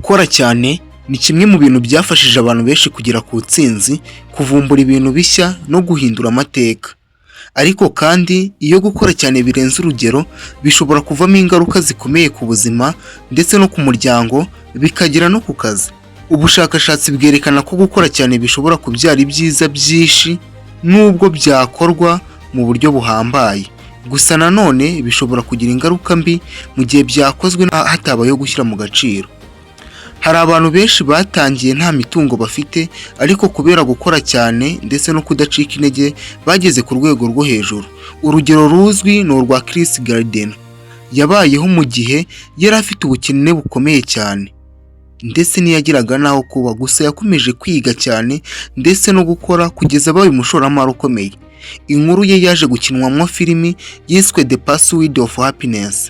Gukora cyane ni kimwe mu bintu byafashije abantu benshi kugera ku ntsinzi, kuvumbura ibintu bishya no guhindura amateka. Ariko kandi iyo gukora cyane birenze urugero, bishobora kuvamo ingaruka zikomeye ku buzima ndetse no ku muryango, bikagera no ku kazi. Ubushakashatsi bwerekana ko gukora cyane bishobora kubyara ibyiza byinshi nubwo byakorwa mu buryo buhambaye. Gusa nanone bishobora kugira ingaruka mbi mu gihe byakozwe hatabayeho gushyira mu gaciro. Hari abantu benshi batangiye nta mitungo bafite, ariko kubera gukora cyane ndetse no kudacika intege bageze ku rwego rwo hejuru. Urugero ruzwi ni urwa Chris Gardner. Yabayeho mu gihe yari afite ubukene bukomeye cyane ndetse ntiyagiraga n'aho kuba, gusa yakomeje kwiga cyane ndetse no gukora kugeza abaye umushoramari ukomeye. Inkuru ye yaje gukinwamo filimi yiswe The Pursuit of Happiness.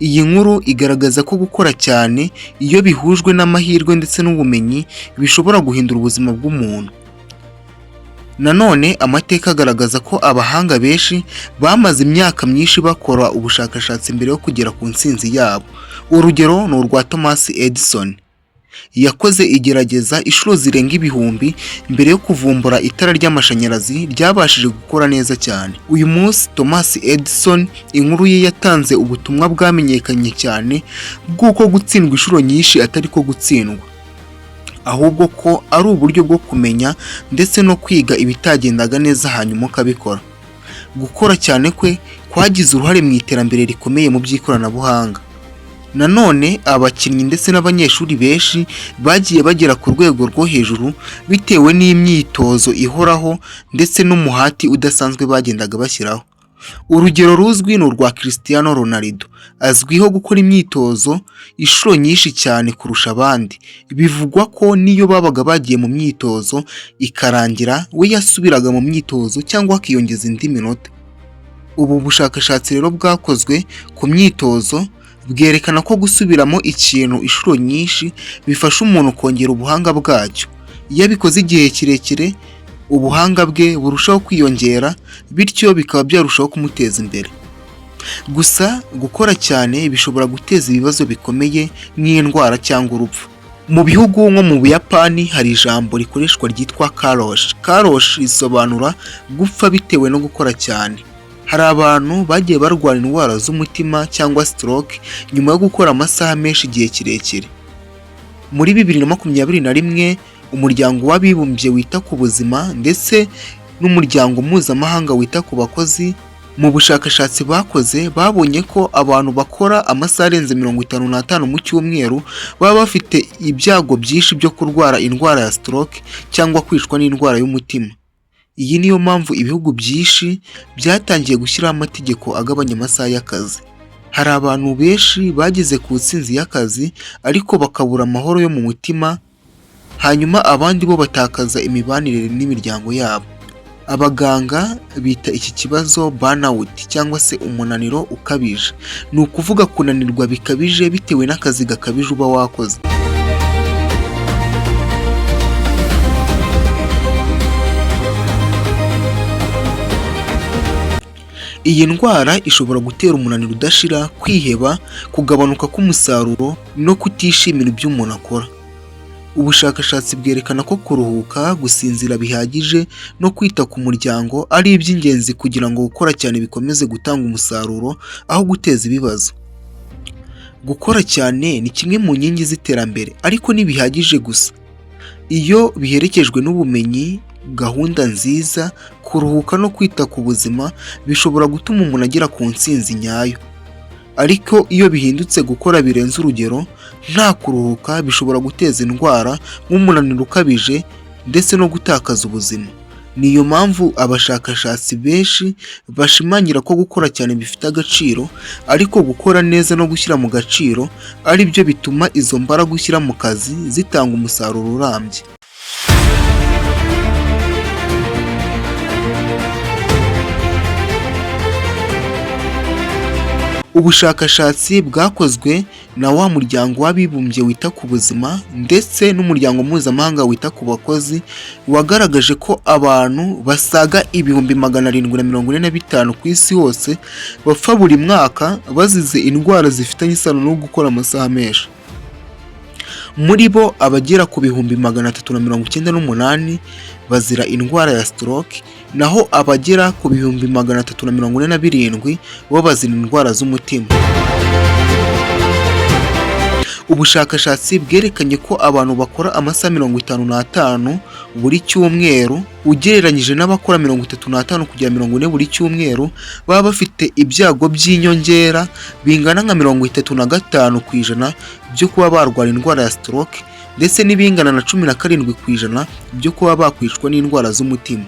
Iyi nkuru igaragaza ko gukora cyane iyo bihujwe n'amahirwe ndetse n'ubumenyi bishobora guhindura ubuzima bw'umuntu. Nanone amateka agaragaza ko abahanga benshi bamaze imyaka myinshi bakora ubushakashatsi mbere yo kugera ku ntsinzi yabo. Urugero ni urwa Thomas Edison. Yakoze igerageza inshuro zirenga ibihumbi mbere yo kuvumbura itara ry'amashanyarazi ryabashije gukora neza cyane. Uyu munsi Thomas Edison, inkuru ye yatanze ubutumwa bwamenyekanye cyane bw'uko gutsindwa inshuro nyinshi atari ko gutsindwa, ahubwo ko ari uburyo bwo kumenya ndetse no kwiga ibitagendaga neza hanyuma ukabikora. Gukora cyane kwe kwagize uruhare mu iterambere rikomeye mu by'ikoranabuhanga. Nanone abakinnyi ndetse n'abanyeshuri benshi bagiye bagera ku rwego rwo hejuru bitewe n'imyitozo ihoraho ndetse n'umuhati udasanzwe bagendaga bashyiraho. Urugero ruzwi ni urwa Cristiano Ronaldo. Azwiho gukora imyitozo inshuro nyinshi cyane kurusha abandi. Bivugwa ko n'iyo babaga bagiye mu myitozo ikarangira, we yasubiraga mu myitozo cyangwa akiyongeza indi minota. Ubu bushakashatsi rero bwakozwe ku myitozo bwerekana ko gusubiramo ikintu inshuro nyinshi bifasha umuntu kongera ubuhanga bwacyo. Iyo abikoze igihe kirekire, ubuhanga bwe burushaho kwiyongera, bityo bikaba byarushaho kumuteza imbere. Gusa gukora cyane bishobora guteza ibibazo bikomeye nk'indwara cyangwa urupfu. Mu bihugu nko mu Buyapani hari ijambo rikoreshwa ryitwa karoshi. Karoshi risobanura gupfa bitewe no gukora cyane. Hari abantu bagiye barwara indwara z'umutima cyangwa stroke nyuma yo gukora amasaha menshi igihe kirekire. Muri 2021, Umuryango w'Abibumbye wita ku buzima ndetse n'Umuryango Mpuzamahanga wita ku bakozi, mu bushakashatsi bakoze babonye ko abantu bakora amasaha arenze 55 mu cyumweru baba bafite ibyago byinshi byo kurwara indwara ya stroke cyangwa kwicwa n'indwara y'umutima. Iyi niyo mpamvu ibihugu byinshi byatangiye gushyiraho amategeko agabanya amasaha y'akazi. Hari abantu benshi bageze ku ntsinzi y'akazi ariko bakabura amahoro yo mu mutima, hanyuma abandi bo batakaza imibanire n'imiryango yabo. Abaganga bita iki kibazo burnout cyangwa se umunaniro ukabije. Ni ukuvuga kunanirwa bikabije bitewe n'akazi gakabije uba wakoze. Iyi ndwara ishobora gutera umunaniro udashira, kwiheba, kugabanuka k'umusaruro no kutishimira ibyo umuntu akora. Ubushakashatsi bwerekana ko kuruhuka, gusinzira bihagije no kwita ku muryango ari iby'ingenzi kugira ngo gukora cyane bikomeze gutanga umusaruro aho guteza ibibazo. Gukora cyane ni kimwe mu nkingi z'iterambere, ariko ntibihagije gusa. Iyo biherekejwe n'ubumenyi, gahunda nziza, kuruhuka no kwita ku buzima, bishobora gutuma umuntu agera ku ntsinzi nyayo. Ariko iyo bihindutse gukora birenze urugero nta kuruhuka, bishobora guteza indwara nk'umunaniro ukabije ndetse no gutakaza ubuzima. Niyo mpamvu abashakashatsi benshi bashimangira ko gukora cyane bifite agaciro, ariko gukora neza no gushyira mu gaciro ari byo bituma izo mbaraga ushyira mu kazi zitanga umusaruro urambye. Ubushakashatsi bwakozwe na wa muryango w'Abibumbye wita ku buzima ndetse n'Umuryango Mpuzamahanga wita ku bakozi, wagaragaje ko abantu basaga 745,000 ku isi hose bapfa buri mwaka bazize indwara zifitanye isano no gukora amasaha menshi. Muri bo, abagera ku 398,000 bazira indwara ya stroke, naho abagera ku 347,000 bo bazira indwara z'umutima. Ubushakashatsi bwerekanye ko abantu bakora amasaha 55 buri cyumweru, ugereranyije n'abakora 35 kugera 40 buri cyumweru, baba bafite ibyago by'inyongera bingana nka 35% byo kuba barwara indwara ya stroke, ndetse n'ibingana na 17% byo kuba bakwicwa n'indwara z'umutima.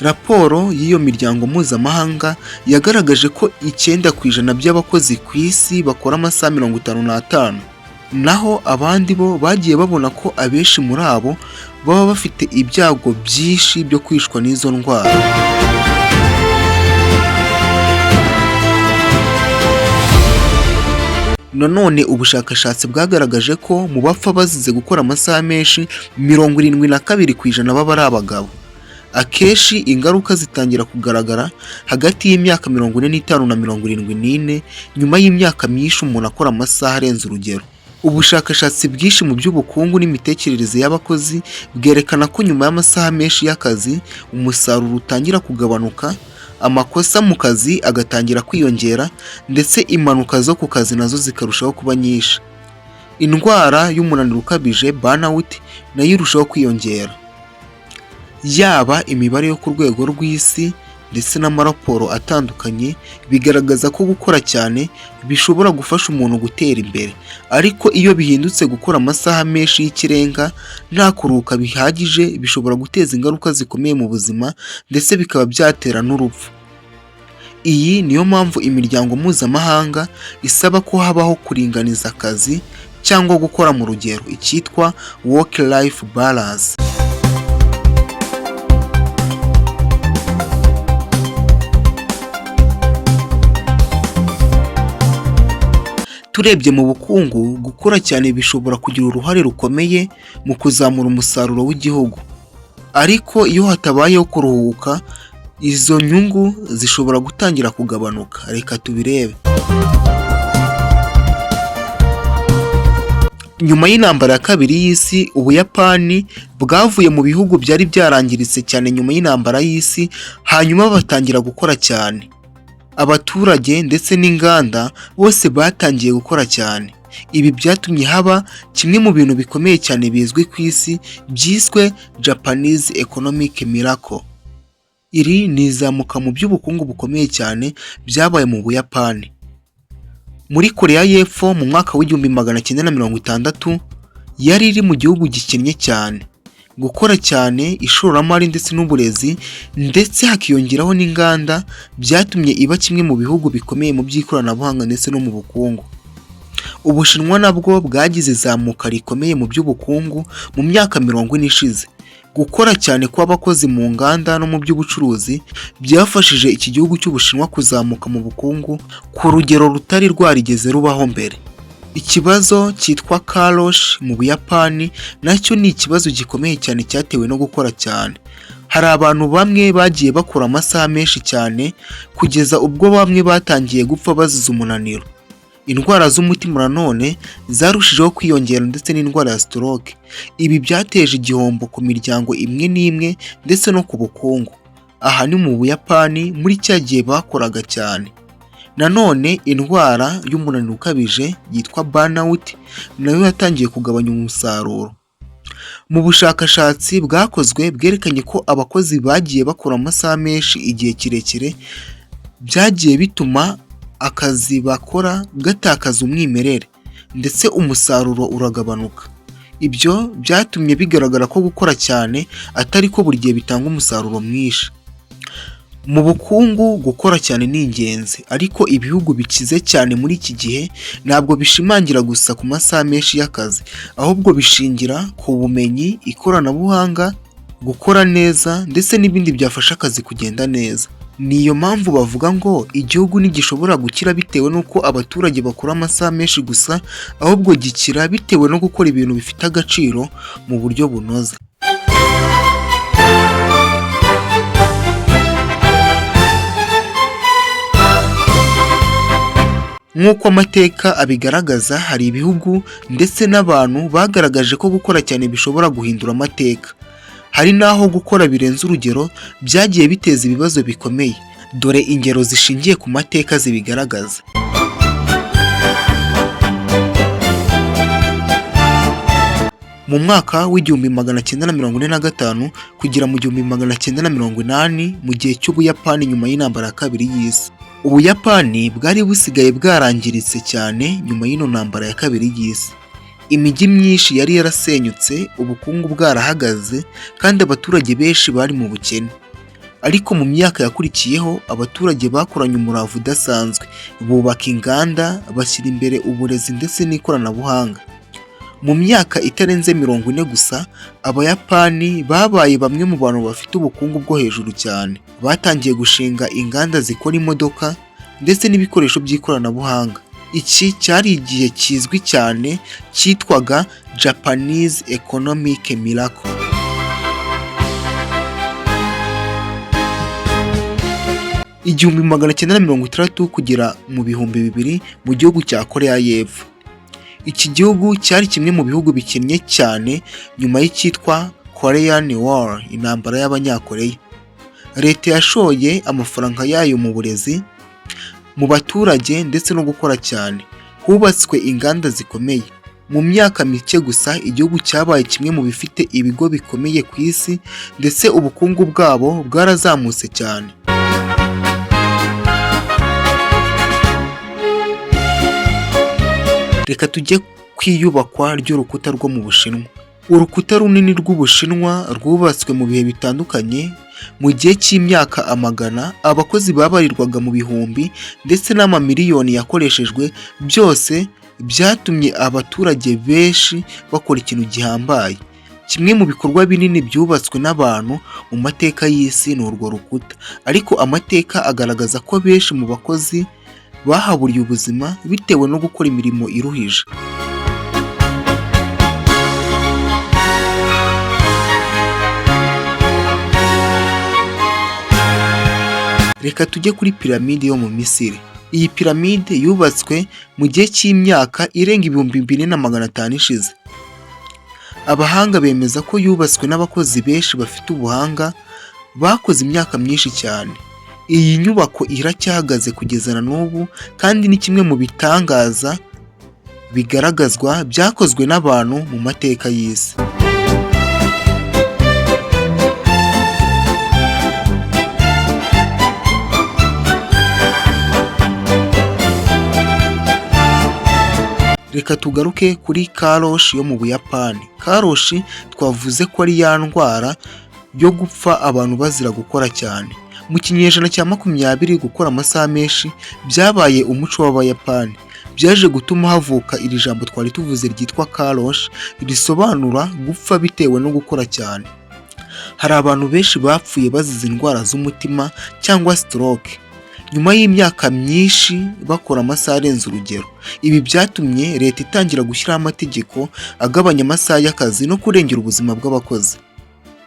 Raporo y'iyo miryango mpuzamahanga yagaragaje ko 9% by'abakozi ku isi bakora amasaha 55, naho abandi bo bagiye babona ko abenshi muri abo baba bafite ibyago byinshi byo kwicwa n'izo ndwara. Nanone ubushakashatsi bwagaragaje ko mu bapfa bazize gukora amasaha menshi, 72% baba ari abagabo. Akenshi ingaruka zitangira kugaragara hagati y'imyaka 45 na 74, nyuma y'imyaka myinshi umuntu akora amasaha arenze urugero. Ubushakashatsi bwinshi mu by'ubukungu n'imitekerereze y'abakozi bwerekana ko nyuma y'amasaha menshi y'akazi, umusaruro utangira kugabanuka, amakosa mu kazi agatangira kwiyongera, ndetse impanuka zo ku kazi nazo zikarushaho kuba nyinshi. Indwara y'umunaniro ukabije, burnout, nayo irushaho kwiyongera. Yaba imibare yo ku rwego rw'isi ndetse n'amaraporo atandukanye bigaragaza ko gukora cyane bishobora gufasha umuntu gutera imbere, ariko iyo bihindutse gukora amasaha menshi y'ikirenga nta kuruhuka bihagije, bishobora guteza ingaruka zikomeye mu buzima ndetse bikaba byatera n'urupfu. Iyi niyo mpamvu imiryango mpuzamahanga isaba ko habaho kuringaniza akazi cyangwa gukora mu rugero, icyitwa work life balance. Turebye mu bukungu, gukora cyane bishobora kugira uruhare rukomeye mu kuzamura umusaruro w'igihugu. Ariko iyo hatabayeho kuruhuka, izo nyungu zishobora gutangira kugabanuka. Reka tubirebe. Nyuma y'intambara ya kabiri y'isi, Ubuyapani bwavuye mu bihugu byari byarangiritse cyane nyuma y'intambara y'isi, hanyuma batangira gukora cyane. Abaturage ndetse n'inganda bose batangiye gukora cyane. Ibi byatumye haba kimwe mu bintu bikomeye cyane bizwi ku isi byiswe Japanese Economic Miracle. Iri ni izamuka mu by'ubukungu bukomeye cyane byabaye mu Buyapani. Muri Koreya y'Epfo mu mwaka w'1960 yari iri mu gihugu gikennye cyane. Gukora cyane, ishoramari ndetse n'uburezi, ndetse hakiyongeraho n'inganda, byatumye iba kimwe mu bihugu bikomeye mu by'ikoranabuhanga ndetse no mu bukungu. Ubushinwa nabwo bwagize izamuka rikomeye mu by'ubukungu mu myaka 40 ishize. Gukora cyane kw'abakozi mu nganda no mu by'ubucuruzi byafashije iki gihugu cy'Ubushinwa kuzamuka mu bukungu ku rugero rutari rwarigeze rubaho mbere. Ikibazo cyitwa karoshi mu Buyapani nacyo ni ikibazo gikomeye cyane cyatewe no gukora cyane. Hari abantu bamwe bagiye bakora amasaha menshi cyane kugeza ubwo bamwe batangiye gupfa bazize umunaniro. Indwara z'umutima nanone zarushijeho kwiyongera ndetse n'indwara ya stroke. Ibi byateje igihombo ku miryango imwe n'imwe ndetse no ku bukungu. Aha ni mu Buyapani muri cya gihe bakoraga cyane. Nanone indwara y'umunaniro ukabije yitwa burnout nayo yatangiye kugabanya umusaruro. Mu bushakashatsi bwakozwe bwerekanye ko abakozi bagiye bakora amasaha menshi igihe kirekire byagiye bituma akazi bakora gatakaza umwimerere ndetse umusaruro uragabanuka. Ibyo byatumye bigaragara ko gukora cyane atari ko buri gihe bitanga umusaruro mwinshi. Mu bukungu, gukora cyane ni ingenzi, ariko ibihugu bikize cyane muri iki gihe ntabwo bishimangira gusa ku masaha menshi y'akazi, ahubwo bishingira ku bumenyi, ikoranabuhanga, gukora neza ndetse n'ibindi byafasha akazi kugenda neza. Ni iyo mpamvu bavuga ngo igihugu ntigishobora gukira bitewe n'uko abaturage bakora amasaha menshi gusa, ahubwo gikira bitewe no gukora ibintu bifite agaciro mu buryo bunoze. Nk'uko amateka abigaragaza, hari ibihugu ndetse n'abantu bagaragaje ko gukora cyane bishobora guhindura amateka. Hari n'aho gukora birenze urugero byagiye biteza ibibazo bikomeye. Dore ingero zishingiye ku mateka zibigaragaza. Mu mwaka w'1945 kugera mu 1980, mu gihe cy'Ubuyapani nyuma y'intambara ya kabiri y'isi. Ubuyapani bwari busigaye bwarangiritse cyane nyuma y'ino ntambara ya kabiri y'isi. Imijyi myinshi yari yarasenyutse, ubukungu bwarahagaze kandi abaturage benshi bari mu bukene. Ariko mu myaka yakurikiyeho, abaturage bakoranye umurava udasanzwe, bubaka inganda, bashyira imbere uburezi ndetse n'ikoranabuhanga. Mu myaka itarenze 40 gusa, Abayapani babaye bamwe mu bantu bafite ubukungu bwo hejuru cyane. Batangiye gushinga inganda zikora imodoka ndetse n'ibikoresho by'ikoranabuhanga. Iki cyari igihe kizwi cyane cyitwaga Japanese Economic Miracle. 1960 kugera mu 2000, mu gihugu cya Koreya y'Epfo. Iki gihugu cyari kimwe mu bihugu bikennye cyane nyuma y'icyitwa Korean War, intambara y'Abanyakoreya. Leta yashoye amafaranga yayo mu burezi, mu baturage ndetse no gukora cyane. Hubatswe inganda zikomeye. Mu myaka mike gusa, igihugu cyabaye kimwe mu bifite ibigo bikomeye ku isi ndetse ubukungu bwabo bwarazamutse cyane. Reka tujye ku iyubakwa ry'urukuta rwo mu Bushinwa. Urukuta runini rw'Ubushinwa rwubatswe mu bihe bitandukanye, mu gihe cy'imyaka amagana, abakozi babarirwaga mu bihumbi ndetse n'amamiliyoni yakoreshejwe, byose byatumye abaturage benshi bakora ikintu gihambaye. Kimwe mu bikorwa binini byubatswe n'abantu mu mateka y'isi ni urwo rukuta, ariko amateka agaragaza ko benshi mu bakozi bahaburiye ubuzima bitewe no gukora imirimo iruhije. Reka tujye kuri piramide yo mu Misiri. Iyi piramide yubatswe mu gihe cy'imyaka irenga 4500 ishize. Abahanga bemeza ko yubatswe n'abakozi benshi bafite ubuhanga, bakoze imyaka myinshi cyane. Iyi nyubako iracyahagaze kugeza na n'ubu kandi ni kimwe mu bitangaza bigaragazwa byakozwe n'abantu mu mateka y'isi. Reka tugaruke kuri karoshi yo mu Buyapani. Karoshi twavuze ko ari ya ndwara yo gupfa abantu bazira gukora cyane. Mu kinyejana cya 20, gukora amasaha menshi byabaye umuco w'Abayapani. Byaje gutuma havuka iri jambo twari tuvuze ryitwa karoshi, risobanura gupfa bitewe no gukora cyane. Hari abantu benshi bapfuye bazize indwara z'umutima cyangwa stroke nyuma y'imyaka myinshi bakora amasaha arenze urugero. Ibi byatumye leta itangira gushyiraho amategeko agabanya amasaha y'akazi no kurengera ubuzima bw'abakozi.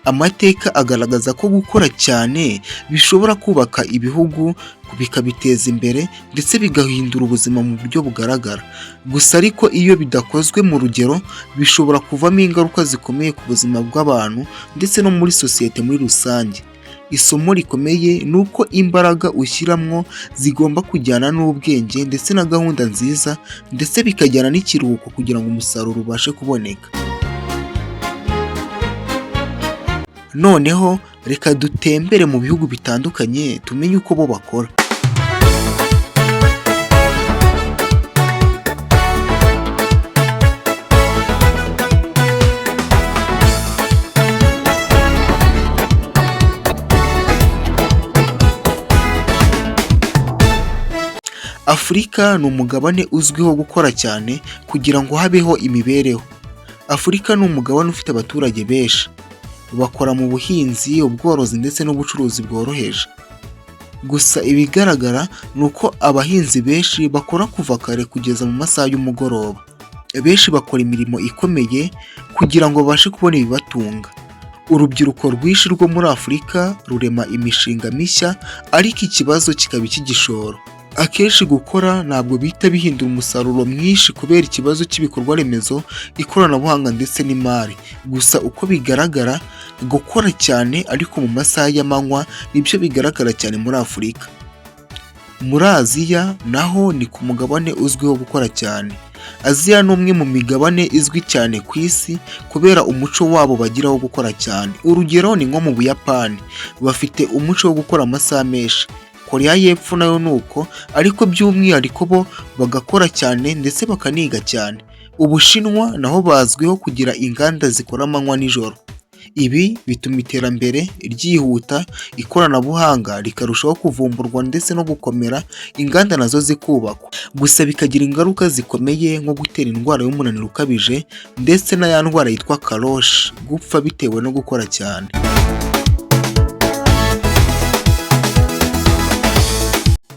Amateka agaragaza ko gukora cyane bishobora kubaka ibihugu, bikabiteza imbere ndetse bigahindura ubuzima mu buryo bugaragara. Gusa ariko iyo bidakozwe mu rugero, bishobora kuvamo ingaruka zikomeye ku buzima bw'abantu ndetse no muri sosiyete muri rusange. Isomo rikomeye ni uko imbaraga ushyiramo zigomba kujyana n'ubwenge ndetse na gahunda nziza, ndetse bikajyana n'ikiruhuko kugira ngo umusaruro ubashe kuboneka. Noneho reka dutembere mu bihugu bitandukanye tumenye uko bo bakora. Afurika ni umugabane uzwiho gukora cyane kugira ngo habeho imibereho. Afurika ni umugabane ufite abaturage benshi. Bakora mu buhinzi, ubworozi ndetse n'ubucuruzi bworoheje. Gusa ibigaragara ni uko abahinzi benshi bakora kuva kare kugeza mu masaha y'umugoroba. Benshi bakora imirimo ikomeye kugira ngo babashe kubona ibibatunga. Urubyiruko rwinshi rwo muri Afurika rurema imishinga mishya, ariko ikibazo kikaba icy'igishoro. Akenshi gukora ntabwo bihita bihindura umusaruro mwinshi kubera ikibazo cy'ibikorwa remezo, ikoranabuhanga ndetse n'imari. Gusa uko bigaragara, gukora cyane ariko mu masaha y'amanywa nibyo bigaragara cyane muri Afurika. Muri Aziya naho ni ku mugabane uzwiho gukora cyane. Aziya ni umwe mu migabane izwi cyane ku isi kubera umuco wabo bagira wo gukora cyane. Urugero ni nko mu Buyapani, bafite umuco wo gukora amasaha menshi. Koreya y'Epfo nayo ni uko, ariko by'umwihariko bo bagakora cyane ndetse bakaniga cyane. Ubushinwa naho bazwiho kugira inganda zikora amanywa n'ijoro. Ibi bituma iterambere ryihuta, ikoranabuhanga rikarushaho kuvumburwa ndetse no gukomera, inganda nazo zikubakwa. Gusa bikagira ingaruka zikomeye nko gutera indwara y'umunaniro ukabije ndetse na ya ndwara yitwa karoshi, gupfa bitewe no gukora cyane.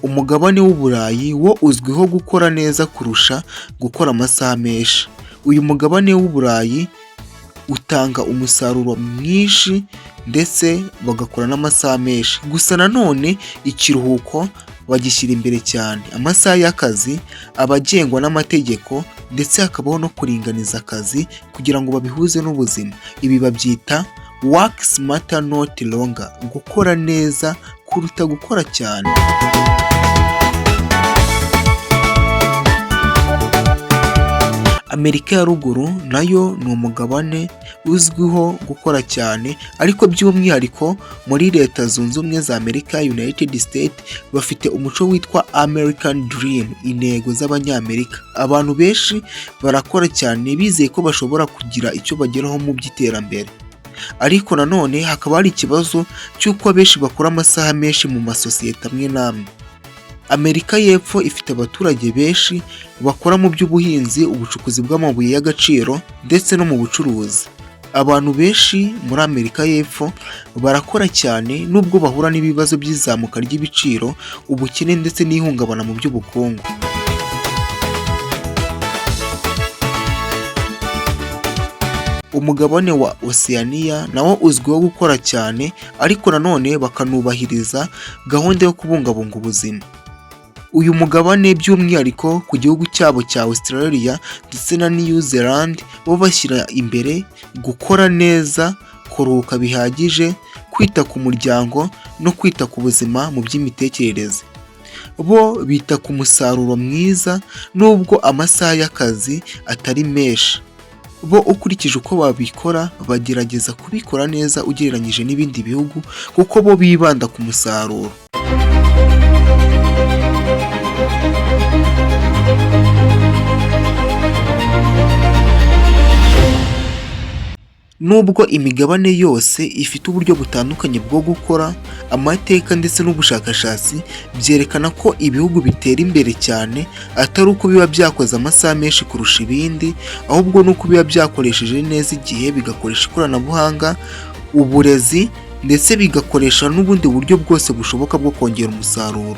Umugabane w'Uburayi wo uzwiho gukora neza kurusha gukora amasaha menshi. Uyu mugabane w'Uburayi utanga umusaruro mwinshi ndetse bagakora n'amasaha menshi. Gusa nanone ikiruhuko bagishyira imbere cyane. Amasaha y'akazi aba agengwa n'amategeko ndetse hakabaho no kuringaniza akazi kugira ngo babihuze n'ubuzima. Ibi babyita work smarter not longer, gukora neza kuruta gukora cyane. Amerika ya ruguru nayo ni umugabane uzwiho gukora cyane, ariko by'umwihariko muri Leta Zunze Ubumwe za Amerika, United States, bafite umuco witwa American Dream, intego z'Abanyamerika. Abantu benshi barakora cyane bizeye ko bashobora kugira icyo bageraho mu by'iterambere. Ariko nanone hakaba hari ikibazo cy'uko abenshi bakora amasaha menshi mu masosiyete amwe n'amwe. Amerika y'Epfo ifite abaturage benshi bakora mu by'ubuhinzi, ubucukuzi bw'amabuye y'agaciro ndetse no mu bucuruzi. Abantu benshi muri Amerika y'Epfo barakora cyane nubwo bahura n'ibibazo by'izamuka ry'ibiciro, ubukene ndetse n'ihungabana mu by'ubukungu. Umugabane wa Oceania nawo uzwiho gukora cyane, ariko nanone bakanubahiriza gahunda yo kubungabunga ubuzima. Uyu mugabane by'umwihariko ku gihugu cyabo cya Australia ndetse na New Zealand, bo bashyira imbere gukora neza, kuruhuka bihagije, kwita ku muryango no kwita ku buzima mu by'imitekerereze. Bo bita ku musaruro mwiza nubwo amasaha y'akazi atari menshi. Bo ukurikije uko babikora bagerageza kubikora neza ugereranyije n'ibindi bihugu kuko bo bibanda ku musaruro. Nubwo imigabane yose ifite uburyo butandukanye bwo gukora, amateka ndetse n'ubushakashatsi byerekana ko ibihugu bitera imbere cyane atari uko biba byakoze amasaha menshi kurusha ibindi, ahubwo nuko biba byakoresheje neza igihe, bigakoresha ikoranabuhanga, uburezi ndetse bigakoresha n'ubundi buryo bwose bushoboka bwo kongera umusaruro.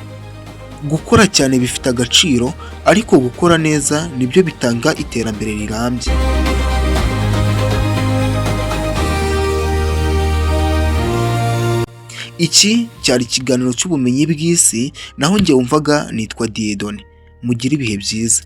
Gukora cyane bifite agaciro, ariko gukora neza nibyo bitanga iterambere rirambye. Iki cyari ikiganiro cy'ubumenyi bw'isi, naho njye wumvaga nitwa Dieudonne. Mugire ibihe byiza.